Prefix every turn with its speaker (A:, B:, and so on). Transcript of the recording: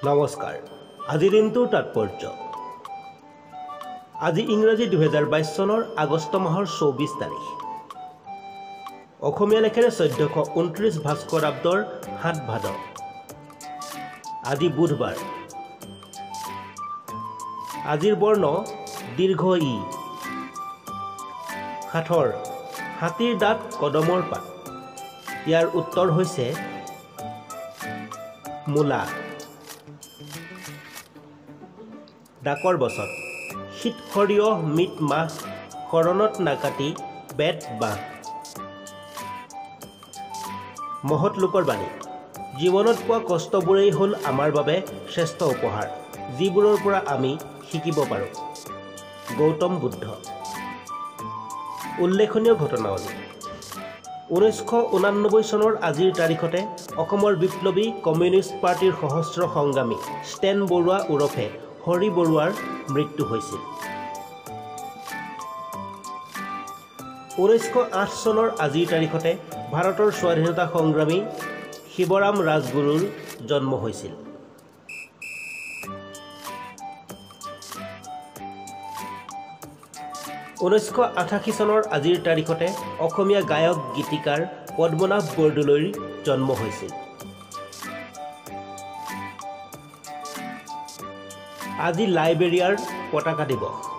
A: নমস্কাৰ। আজিৰ দিনটোৰ তাৎপৰ্য। আজি ইংৰাজী 2022 চনৰ আগষ্ট মাহৰ 24 তাৰিখ। অসমীয়া লেখেৰে 1429 ভাস্কৰাব্দৰ 7 ভাদ। আজি বুধবাৰ। আজিৰ বৰ্ণ দীৰ্ঘ ই। সাঁথৰ হাতীৰ দাঁত কদমৰ পাত। ইয়াৰ উত্তৰ হৈছে মূলা। ডাকৰ বচন শীত সৰিয়হ মিট মাহ শৰণত নাকাটি বেত বাঁহ। মহৎ লোকৰ বাণী। জীৱনত পোৱা কষ্টবোৰেই হ'ল আমাৰ বাবে শ্ৰেষ্ঠ উপহাৰ, যিবোৰৰ পৰা আমি শিকিব পাৰোঁ। গৌতম বুদ্ধ। উল্লেখনীয় ঘটনাৱলী। 1989 চনৰ আজিৰ তাৰিখতে অসমৰ বিপ্লৱী কমিউনিষ্ট পাৰ্টীৰ সশস্ত্ৰ সংগ্ৰামী ষ্টেন বৰুৱা ওৰফে হৰি বৰুৱাৰ মৃত্যু হৈছিল। 1908 চনৰ আজিৰ তাৰিখতে ভাৰতৰ স্বাধীনতা সংগ্ৰামী শিৱৰাম ৰাজগুৰুৰ জন্ম হৈছিল। 1988 চনৰ আজিৰ তাৰিখতে অসমীয়া গায়ক গীতিকাৰ পদ্মনাভ বৰদলৈৰ জন্ম হৈছিল। আজি লাইবেৰিয়াৰ পতাকা দিৱস।